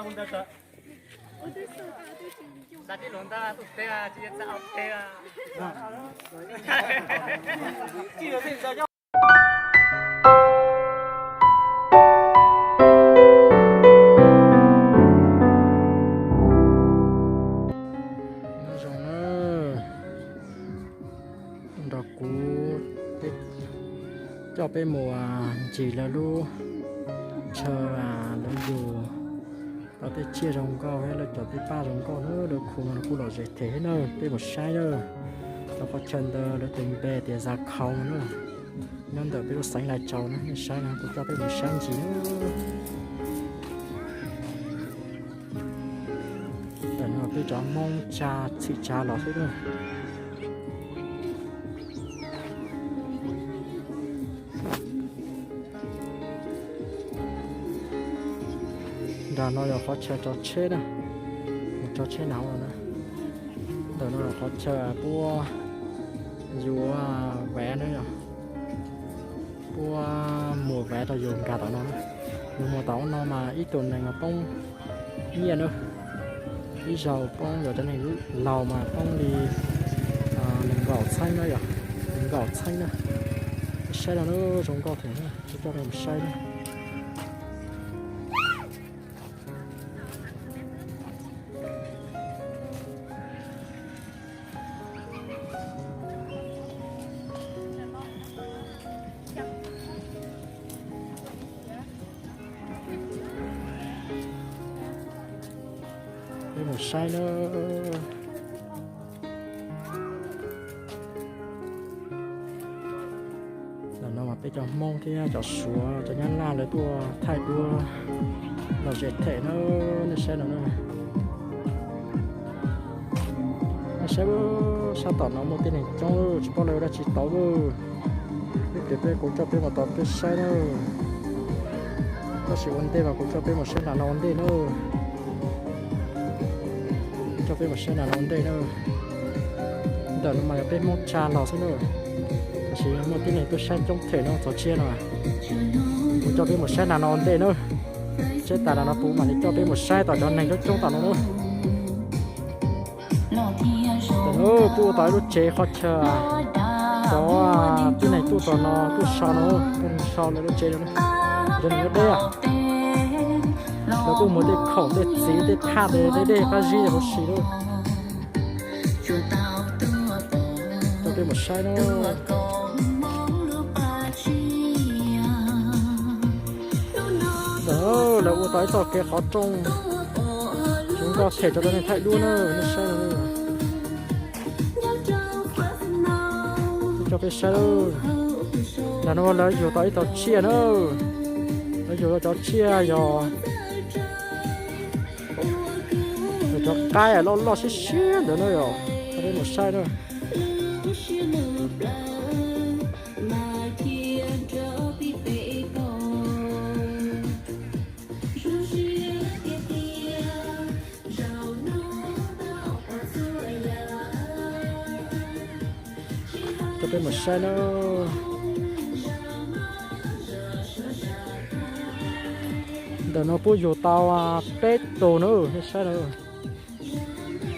Nyob zoo na, nrog kuv coj peb mus ncig lawv lub chaw, lawv yug tau tej tsiaj zoo nkauj thiab lawv cov tej paj zoo nkauj na, lawv khu no kuj lom zem them thiab na, peb mus saib na. Lawv qhov chaw ntawd lawv tus npe tias Zaj Khau na, nyob ntawm peb lub xeev Lais Tsaus na, nej saib na, kuv coj peb mus saib ntsis na. Ntawm no peb cov Hmoob tsa txhim tsa los xwb na. Nram no yog qhov chaw tso tsheb na, mus tso tsheb na no na. Ntawm no yog qhov chaw puab yuav vev na yog, puab muag vev rau yus nkag tom no na. Yus muag tom no mas ib tug nees mas poob nyiaj na, ib zaug poob, yog cov neeg laus mas poob li nees nkaum txheeb na yog, nees nkaum txheeb na. Saib no na, zoo nkauj thiab, coj nej mus saib na. Peb mus saib na. Ntawm no mas peb cov Hmoob thiab cov Suav cov Nyab Laj lawv tuaj thaij duab lom zem them na, nej saib no na. Nej saib, sab tom no muaj tib neeg coob tsis paub lawv ua dab tsi tau. Ib pliag peb kuv coj peb mus tom peb saib na. Tab sis ua ntej mas kuv coj peb mus saib nram no ua ntej na. Coj peb mus saib nram no ua ntej na. Ntawm no mas yog peb Hmoob tsa los xwb na. Tab sis muaj tib neeg tuaj saib coob them no txog tsiaj no. Kuv coj peb mus saib nram no ua ntej na. Seb tas nram no puas mam li coj peb mus saib tom cov neeg coob coob tom no na. Tam no tuaj ua tau ib lub tsev qhov chaw, cov tib neeg tuaj tom no tuaj so no, tuaj so lawv lub tsev no, cov neeg nyob deb. Lawv kuj muag tej khoom tej txiv tej thaj tej dej dej qab zib huv si lawm. Coj peb mus saib na. Ntawm lawv ua tau ib txoj kev qhov rooj, zoo nkauj them rau cov neeg thaij duab na, nej saib no. Coj peb saib, nram no lawv yug tau ib tog tsiaj na. Lawv yug tau cov tsiaj yog cov qaib loj loj siab siab ntawd na yom, coj peb mus saib na. Coj peb mus saib na. Ntawm no puab yug tau peb tug na, nej saib na.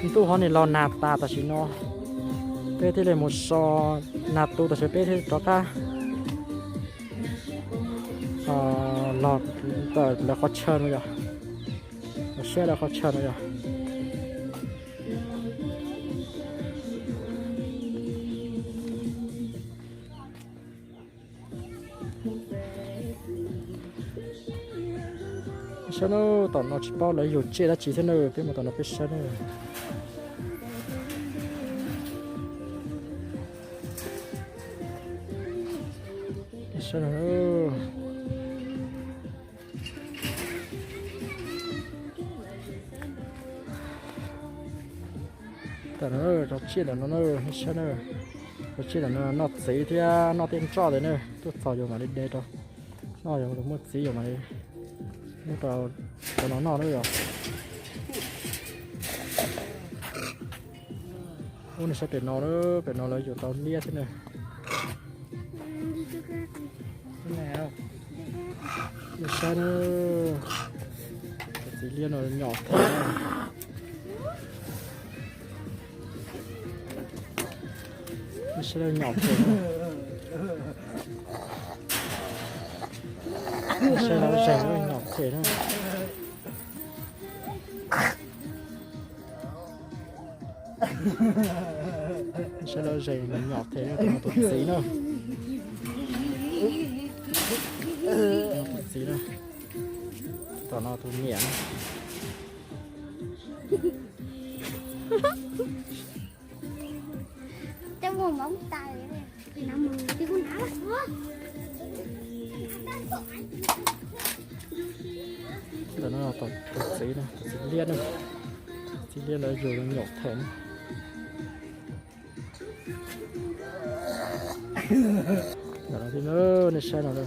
Ntuj ho nim los nag tas tam sim no, peb thiaj li mus so nag tu tam sim peb thiaj rov qab los ntawm lawv qhov chaw no yom, los saib lawv qhov chaw no yom. Saib na, tom no tsis paub lawv yug tsiaj dab tsi thiab na, peb mus tom no peb saib na. Saib na. Tam no cov tsiaj ntawm no na, nej saib na, cov tsiaj ntawm no noj txiv thiab noj tej nroj ntawd na, tuaj txog yuav mam li de rau noj, yuav muaj txiv yuav mam li muab rau cov no noj na yom. Ub, nej saib pem no na, pem no lawv yuav tau liab thiab na. Nej saib na, cov Txiv liab no nyom them. Saib lawv nyom them. Saib lawv zeeg nyom them na. Saib lawv zeeg nyom them na, tus txiv na. Tus txiv na. Tom no tus niam. Ntawm no tus txiv, tus txiv liab na, txiv liab lawv yug los nyom them na. Ntawm no thiab na, nej saib no na.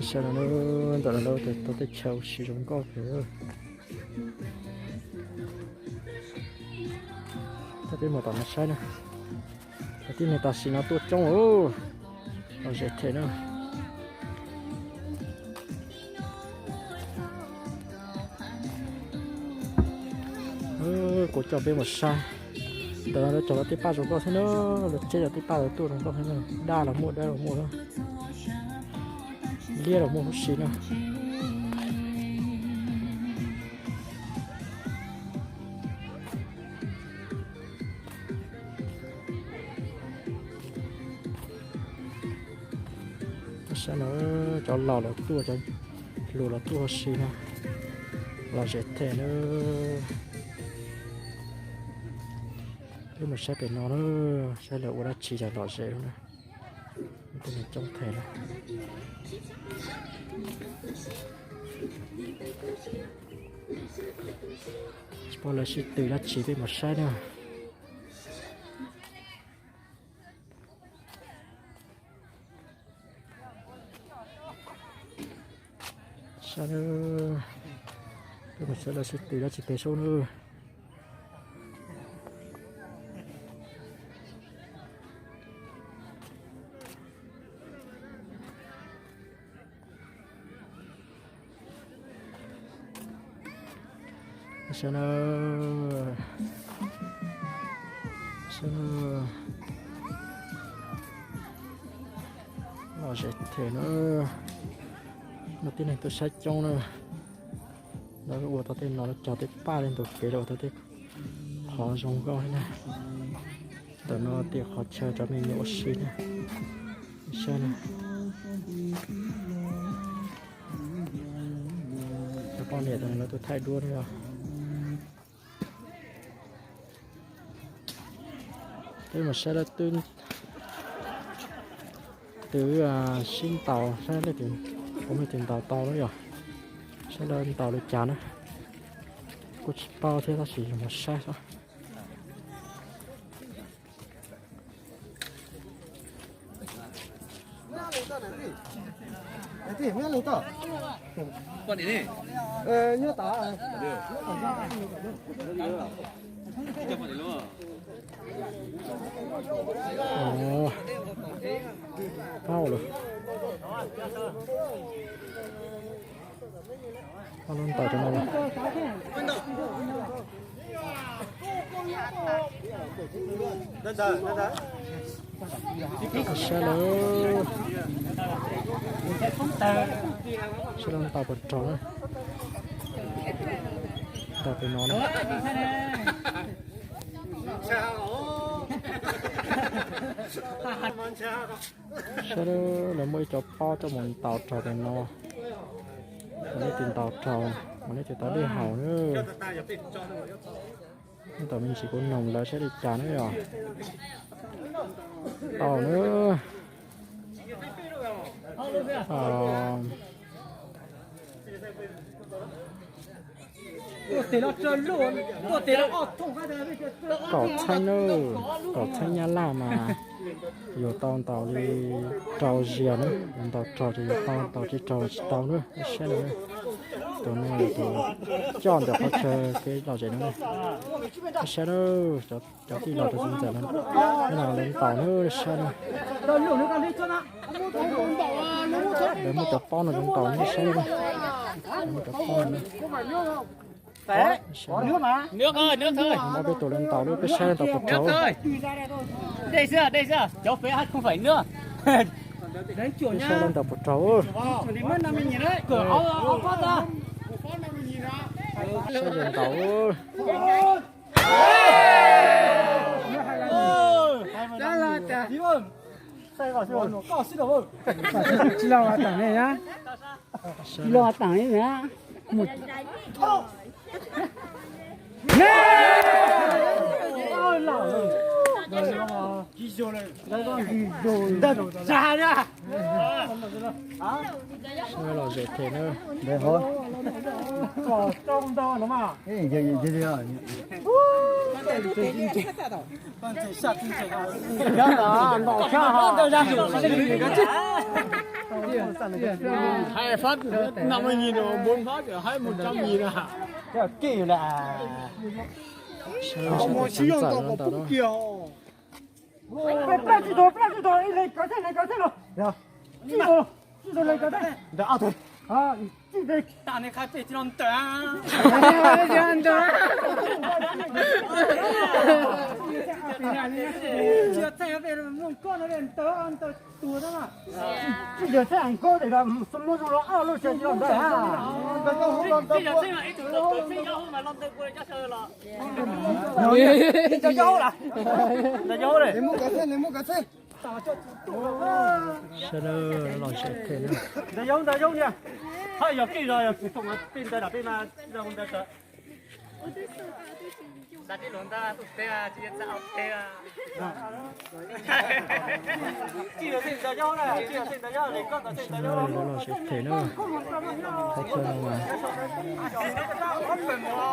Saib no, ntawm no lawv tau tej chaw ua si zoo nkauj kawg. Coj peb mus tom no saib na. Cov tib neeg tam sim no tuaj coob, lom zem them na. Kuv coj peb mus saib. Ntawm no lawv cog lawv tej paj zoo nkauj thiab na, lawv tseb lawv tej paj lawv tuaj zoo nkauj thiab na, daj los muaj dawb los muaj na, liab los muaj huv si na. Saib no, cov laus lawv tuaj, cov hluas los tuaj huv si na, lom zem them na. Peb mus saib pem no na, saib lawv ua dab tsi cas lom zem na. Tej neeg coob them na. Tsis paub lawv sib tw dab tsi, peb mus saib na. Saib, peb mus saib lawv sib tw dab tsi pem saum na. Saib na, saib na, lom zem them na. No tib neeg tuaj saib coob na. Lawv ua tau tej no, lawv cog tej paj li ntawd kev los ua tau tej qhov zoo nkauj thiab na. Ntawm no tej qhov chaw cov me nyuam ua si na. Saib na. Cov poj niam tam no lawv tuaj thaij duab na yog. Peb mus saib lawv twb, twb sib ntaus saib leej twg, puas muaj leej twg ntaus tau na yog. Saib lawv ntaus li cas na. Kuj tsis paub thiab tab sis mus saib xwb. Paub lawm. Lub ntaus cov no. Saib lawv, saib lawv ntaus puas raug na. Ntaus pem no na. Saib lawv muaj ib co pob coj mus ntaus raug pem no. Mas leej twg ntaus raug, mas leej twg tau dej haus na. Ntaus me ntsis kuv noog lawv saib li cas na yog. Tau na. Kaum txheeb na, kaum txheeb nyab laj mas Yuav tau ntaus li rau ziag na, yuav ntaus raug ces yuav tau, ntaus tsis raug tsis tau na, saib na. Tus no yog tus coj ntawm qhov chaw kev lom zem no. Saib na, cov tij laug rau txiv ntxawm no, lawv ntaus na, saib na. Lawv muaj cov paub no, lawv ntaus na, saib na. Lawv muaj cov paub no. Ntaus peb tus, lawv ntaus na, peb saib ntaus puas raug. Peb saib ntaus puas raug. Saib ntaus. Tsis los teem ne na. Tsis los teem li na. Lom zem them na. Hais phát năm mươi nghìn rồi, bốn phát rồi, hãy một trăm nghìn à. Cái này kì rồi nè. Peb tsis tau, peb tsis tau, ib leeg kav theej, leeg kav theej los. Tsis tau, tsis tau, leeg kav theej. Ntawm ob tug. Tsis tau. Tam ne khai peb tsis tau ntawm. Tsis tau theej peb mus koj no ntawm ntawm tus na. Tsis tau theej koj tes muab zoo los ob lub tsis tau ntawm. Sawv daws los sawv them na. Sawv daws los sawv them na. Qhov chaw no mas Sawv daws los sawv them na.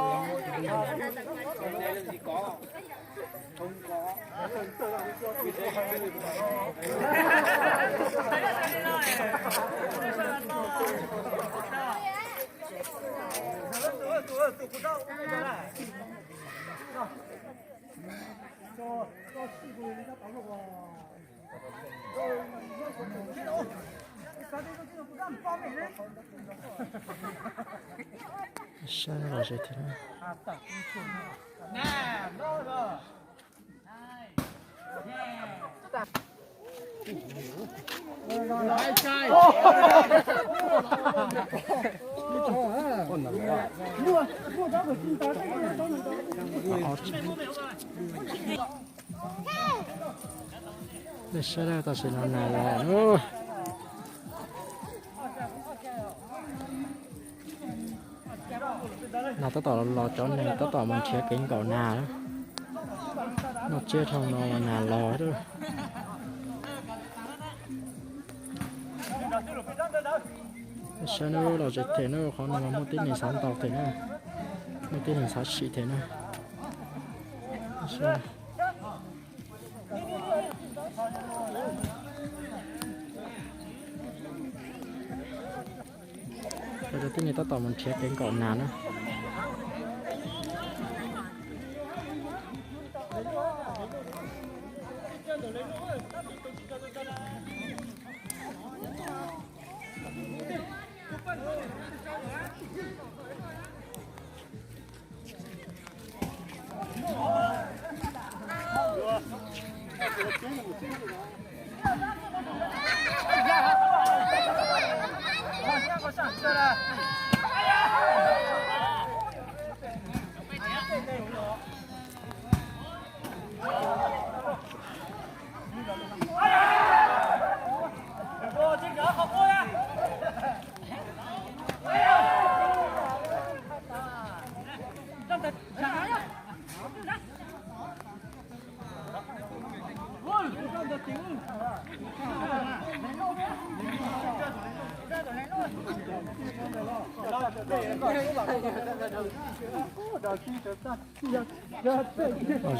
Nej saib na, tam sim no nas los lawm. Nas tab tom los, cov neeg tab tom mus nrhiav kev nkaum nas. Noj tsiab dhau no mas nas los lawm. Saib na, los zem them na, qhov no mas muaj tib neeg xav ntaus them na, muaj tib neeg xav sim them na. Cov tib neeg tab tom mus nrhiav kev nkaum nas na.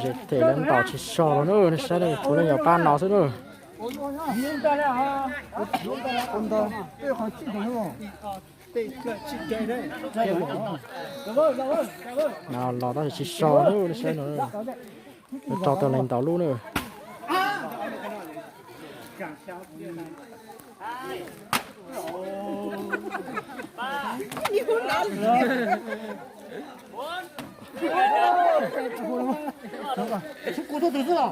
Zem them lawv ntaus tsis so los na, nej saib, kuv leej yog pab no xwb na. Los tab sis tsis so na, nej saib no. Rau tau leej ntaus lub na. Coj puv tus ha.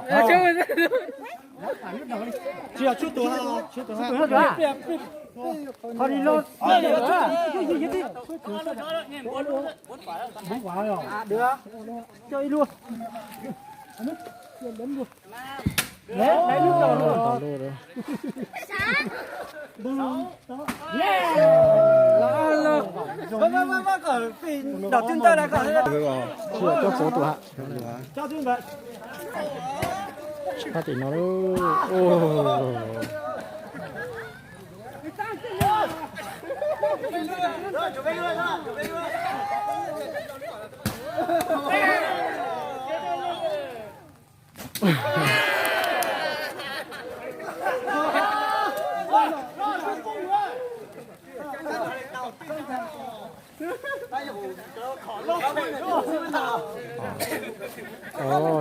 Sab tim no lauj.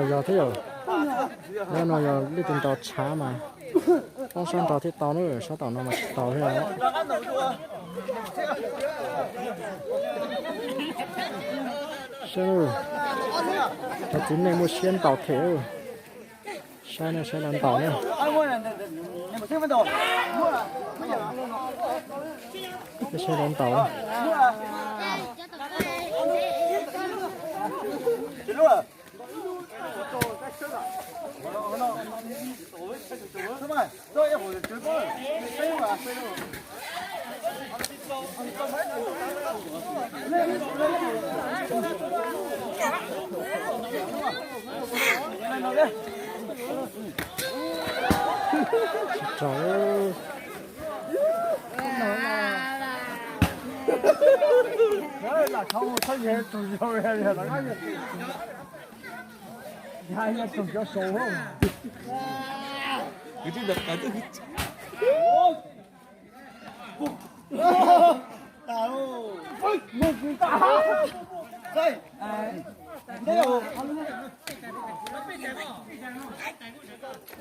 Yog thiab yom. Nyob no yog leej twg ntaus tshav mas poob sab nraud thiaj tau na, sab tom no mas tsis tau thiab. Saib, cov txiv neej muaj siab ntaus them. Saib no, saib lawv ntaus na. Saib lawv ntaus.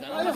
Lom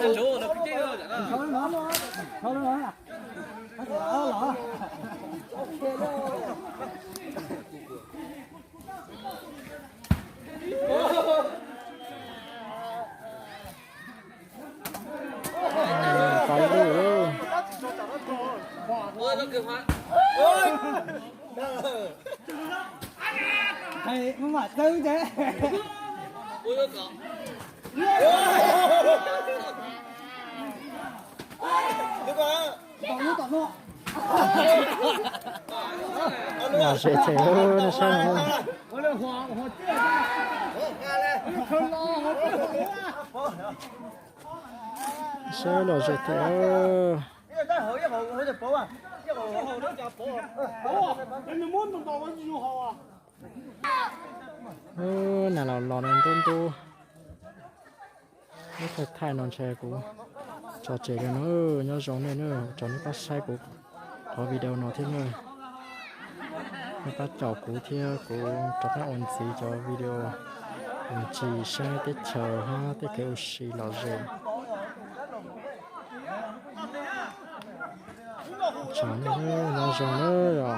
zem them, nej saib no. Saib lom zem them. Nas los los no ntub ntub. Lub thaij thaij no ntshe kuv tso tseg li no, nyob zoo nej na, tsaug nej pab saib kuv qhov video no thiab na. Nej pab caum kuv thiab kuv rov qab ua ntxiv cov video ntsis saib teb chaws hab tej kev ua si lom zem. Tsaug nej, nyob zoo na.